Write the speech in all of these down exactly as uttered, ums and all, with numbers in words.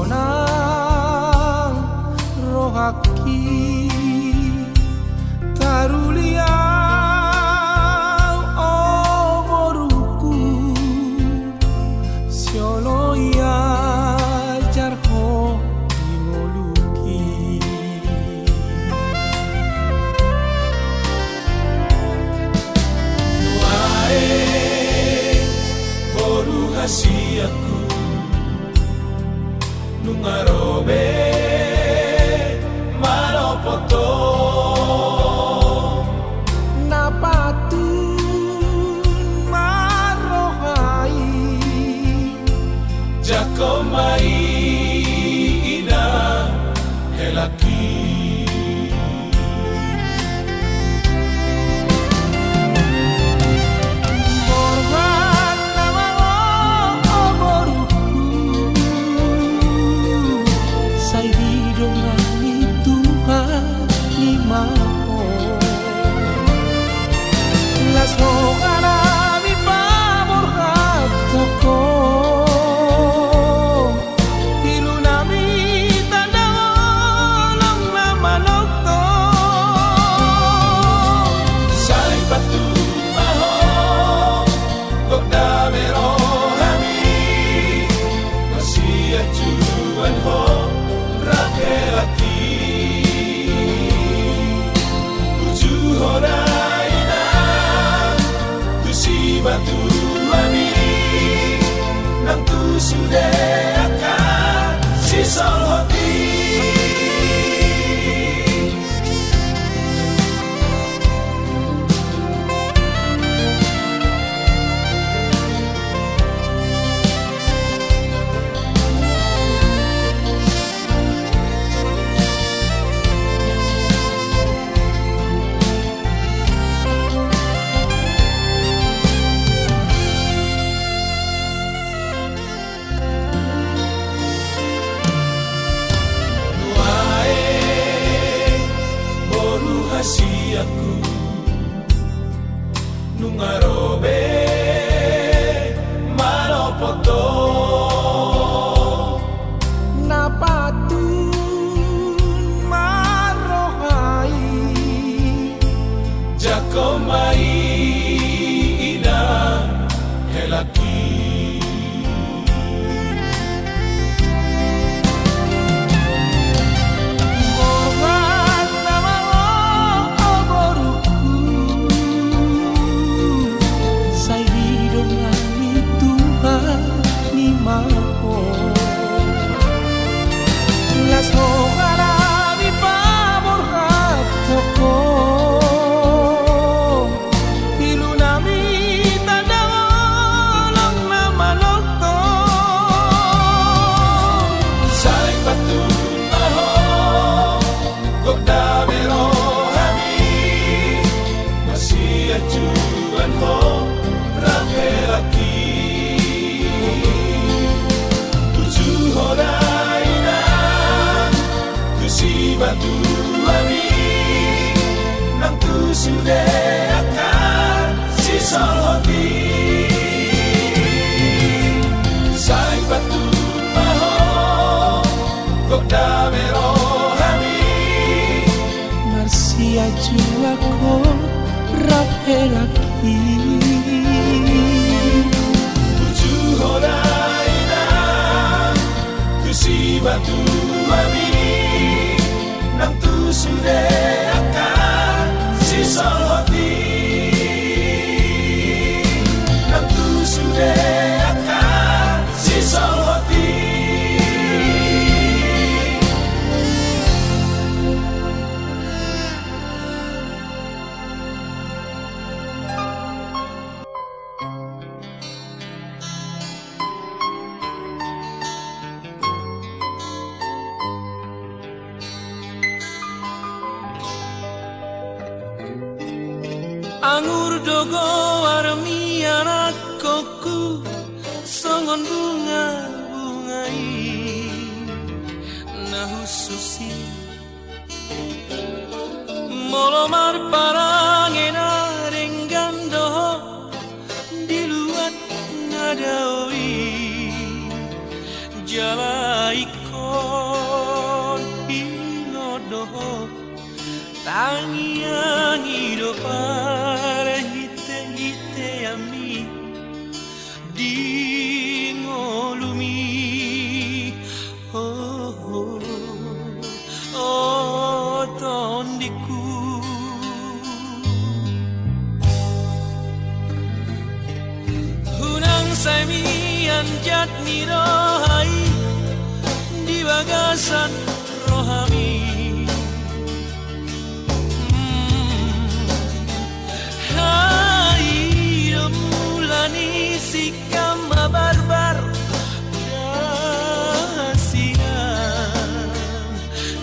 Nang rohangki taruli au, o boruku, sioloi ajar ho di ngolungki. Nuaeng boru hasianku, nunga ro be manopot ho. Na patung ma roha i, jangkon ma i inang helangki. Borhat nama ho, o boruku, sai didongani Tuhan i ma ho. Las ho hanami paborhat ho. Tilunami tanda holong na manongtong. Sai patung ma ho, gok dame rohami, marsianjuan ho rap helangki. Uju ho da inang tu sibatuami, nang tu sude angka sisolhot i. Nuaeng boru hasianku, nunga ro be manopot ho. Na patung ma roha i, jangkon ma i inang helangki. Borhat nama ho, o boruku, sai didongani Tuhan i ma ho. Las ho hanami paborhat ho. Tilunami tanda holong na manongtong. Sai patung ma ho, gok dame rohami, marsianjuan ho rap helangki. Uju ho da inang tu sibatuami, nang tu sude angka sisolhot i. Sai patung ma ho, gok dame rohami, marsianjuan ho rap helangki. Uju ho da inang tu sibatuami, nang tu sude angka sisolhot i. Nang tu sude angka sisolhot i. Angur do goar mianakkonku, songon bunga-bunga i na hushus i. Molo marparange na denggan do ho di luat na dao i, jala Ingkon ingot do ho, tangiangi do parhitehiteanmi di ngolumi. O, o, o tondingku. Unang sai mian jat ni roha i di bagasan rohami. Hmm. Ai do mula ni singkam mabarbar, dasian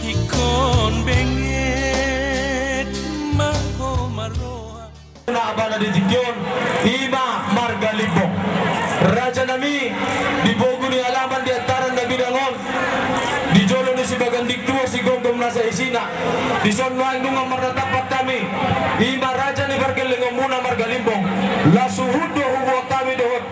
ingkon benget ma ho marroha. Na abala di tingki on, i ma marga Limbong. Raja nami, di pogu ni alaman di antaran na bidang on, di jolo ni sibaganding tua sigomgom nasa isina, dison nuaeng nunga marnatampak hami, i ma raja ni pargellengonmuna marga Limbong. Laos huhut do huboan hami dohot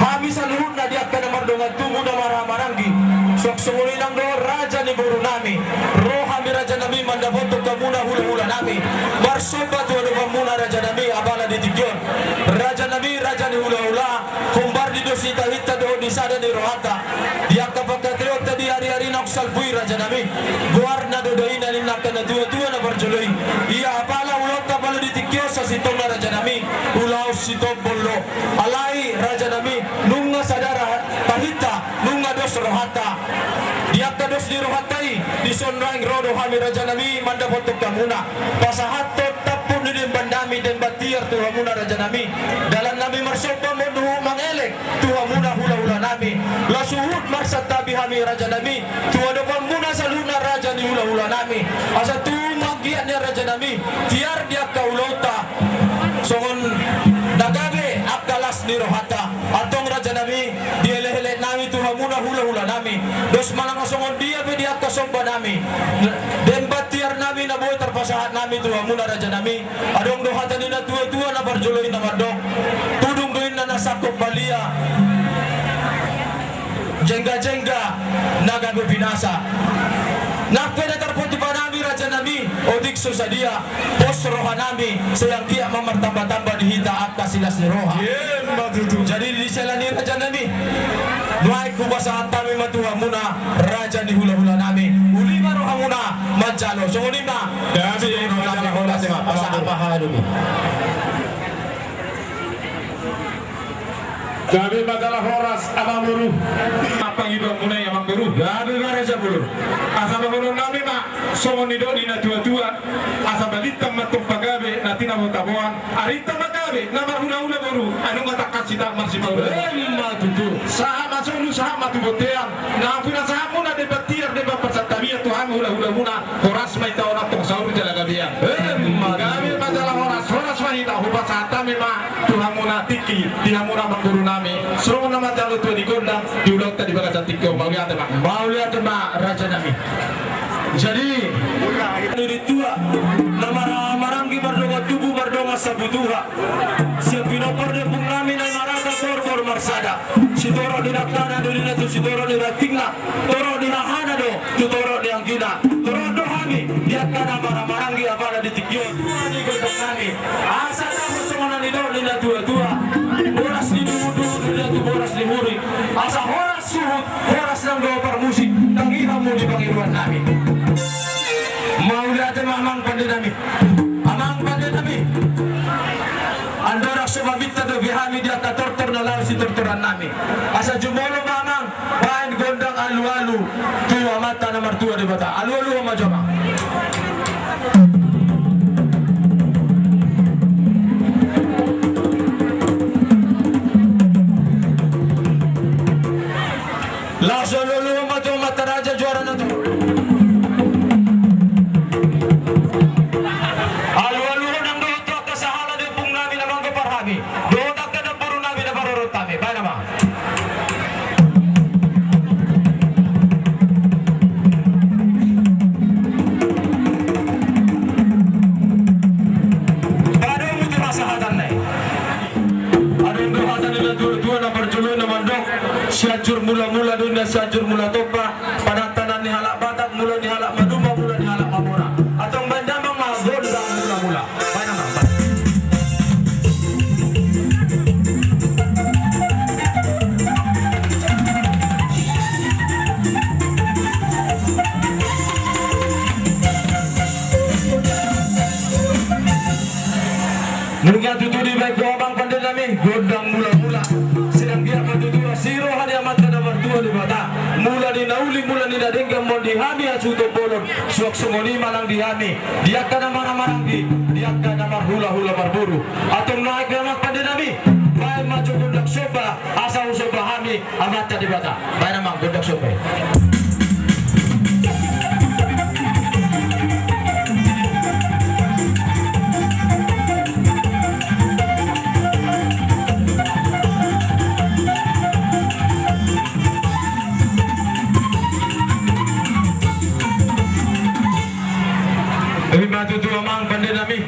hami saluhutna di angka na mardongan tubu na marhahamaranggi. Suang songon i nang do raja ni boru nami, ro hami raja nami mandapothon hamuna hulahula nami, marsomba tu adopanmuna raja nami abala di tingki on. Raja nami, raja ni hulahula, hombar di dos ni tahinta dohot di sada ni rohanta. Di angka pangkataionta di ariari naung salpu i raja nami, goarna do daina ninna angka na tuatua na parjolo i. Ia apala ulaonta pala di tingki on sasintongna raja nami, ulaon sitombol do. Alai raja nami, nunga sada ra-, tahinta, nunga dos rohanta. Di angka dos ni rohanta i, dison nuaeng ro do hami raja nami mandapothon hamuna, pasahathon tampuk ni demban nami, demban tiar tu hamuna raja nami. Dalan nami marsomba manduhut mangelek tu hamuna hulahula nami. Laos huhut marsantabi hami raja nami tu adopanmuna saluhutna raja ni hulahula nami, asa tung manggiat nian raja nami tiar di angka ulaonta, songon na gabe angka las ni rohanta. Antong raja nami, dielek-elek nami tu hamuna hulahula nami, dos manang songon dia pe di angka somba nami, demban tiar nami na boi tarpasahat nami tu hamuna raja nami, adong do hata ni na tuatua na parjolo i na mandok: Tudung do inna na sangkop balia, jengga-jengga na gabe pinasa. Nang pe na tarpatupa nami raja nami, otik so sadia, pos roha nami, sai anggiat ma martamba-tamba di hita angka silas ni roha. Emma tutu. Jadi di sela ni raja nami, nuaeng hupasahat hami ma tu hamuna raja ni hulahula nami, uli ma rohamuna manjalo. Songon i ma. Gabe ma jala horas, pasahat ma haha domi. Gabe ma jala horas amangboru. Apa ibamu nai amangboru? Gabe ma raja boru. Asa dohonon nami ma songon nidok ni na tuatua, asa balintang ma antong pagabe na tinabo-taboan. Arinta ma gabe na marhulahula boru, ai nunga tangkas hita marsipaula. Emma tutu. Sahat ma solu, sahat ma tu bontean. Na pinasahatmuna demban tiar, demban parsantabian tu hami hulahulamuna. Horas ma hita on antong saur jala gabe. Emma. Gabe ma jala horas, horas ma hita. Hupasahat hami ma tu hamuna tingki, di hamuna amangboru nami, songon na manjalo tua ni gondang di ulaonta di bagasan tingki on. Mauliate ma. Mauliate ma raja nami. Jadi, di tua na marhahamaranggi, mardongan tubu, mardongan sabutuha, sian pinompar ni ompung nami na i ma Raka Borbor Marsada, sitorop ni dangkana do ninna tu sitorop ni rantingna, torop ni hahana do tu torop ni anggina. Torop do hami di angka na marhahamaranggi apala di tingki on, tua ni gondang nami. Asa dapot songon na nidok ni na tuatua, boras ni duhutduhut do ninna tu boras ni huring. Asa horas suhut, horas nang do parmusik, tangiangmu di pangidoan nami. Mauliate ma amang pande nami. Amang pande nami. Andorang so maminta dope hami di angka tortor na laho sitortoran nami, asa jumolo ma amang baen gondang alualu tu Amanta na martua Debata. Alualuhon ma jo amang. Laos alualuhon ma jo amanta raja juara na tu. Alualuhon nang dohot tu angka sahala ni ompung nami na manggopar hami, dohot angka namboru nami na parorot hami. Baen amang. Sianjur mula-mula do ninna, Sianjur mula tompa, panantanan ni halak Batak, mula ni halak Maduma, mula ni halak Mamora. Antong baen damang ma gondang mula-mula. Baen damang, baen. Nunga tutu dibaen ho amang pande nami, gondang mula-mula. Sedang dia ma tutu asi roha ni Amanta na martua Debata. Mula ni na uli, mula ni na denggan ma on di hami hasuhuton bolon. Suang songon i ma nang di hami, di angka na marhahamaranggi, di angka na marhula-hula marboru. Antong nuaeng amang pande nami, baen ma jo gondang somba, asa husomba hami Amanta Debata. Baen amang gondang somba i. Ima tutu amang pande nami.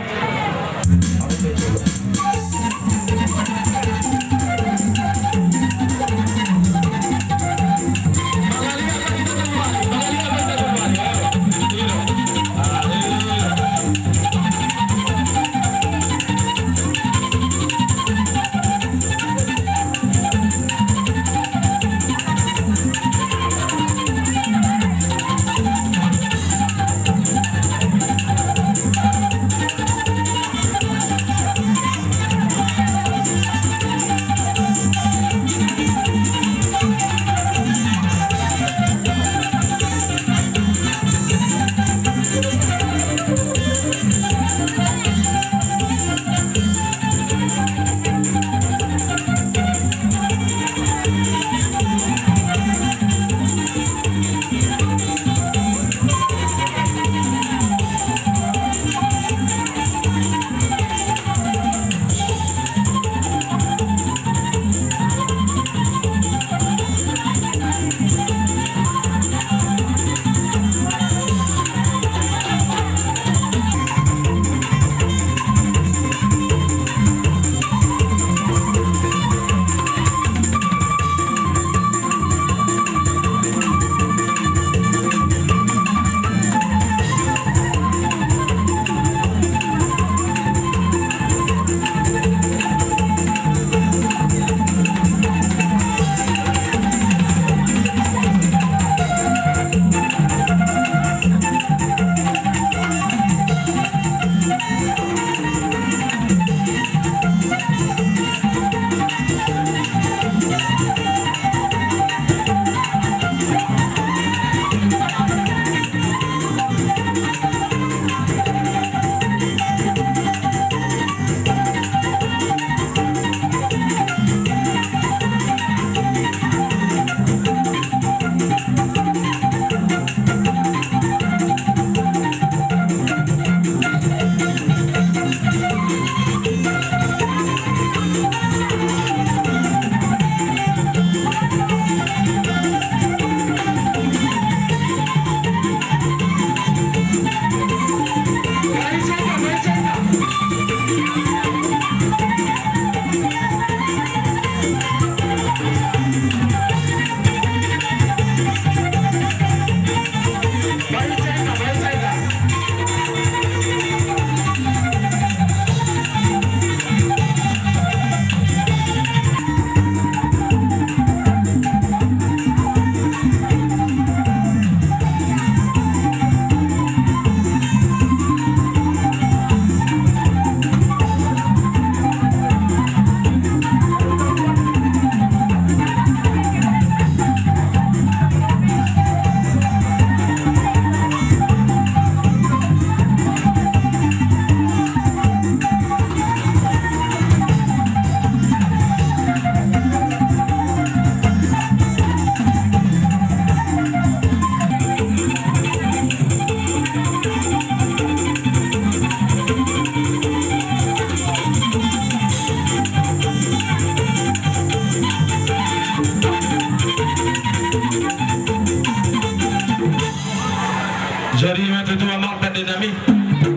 Jadi ima tutu amang pande nami,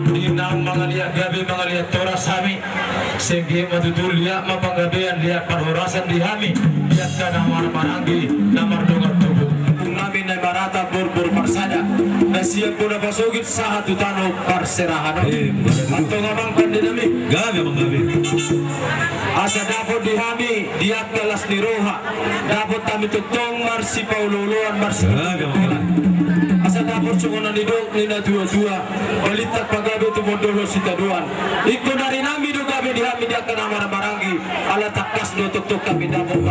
di naung mangaliat gabe mangaliat toras hami. Sengge ma tutu, liat ma panggabean, liat parhorasan di hami, liat angka na marhahamaranggi, na mardongan tubu. Nami na marata borbor marsada, na siap bona pasogit sahat tu tano parserahan. Eh, betul. Antong amang pande nami. Gabe, amang, gabe. Asa dapot di hami, di angka las ni roha, dapot hami tongtong marsipaolooloan, marsipaolooloan. Gabe, amang, gabe. Asa dapot songon na nidok ni na tuatua, balintang pagabe tumundalhon sitadoan. Ingkon ari nami do gabe di hami di angka na marhahamaranggi, ala tangkas do tongtong hami dapot.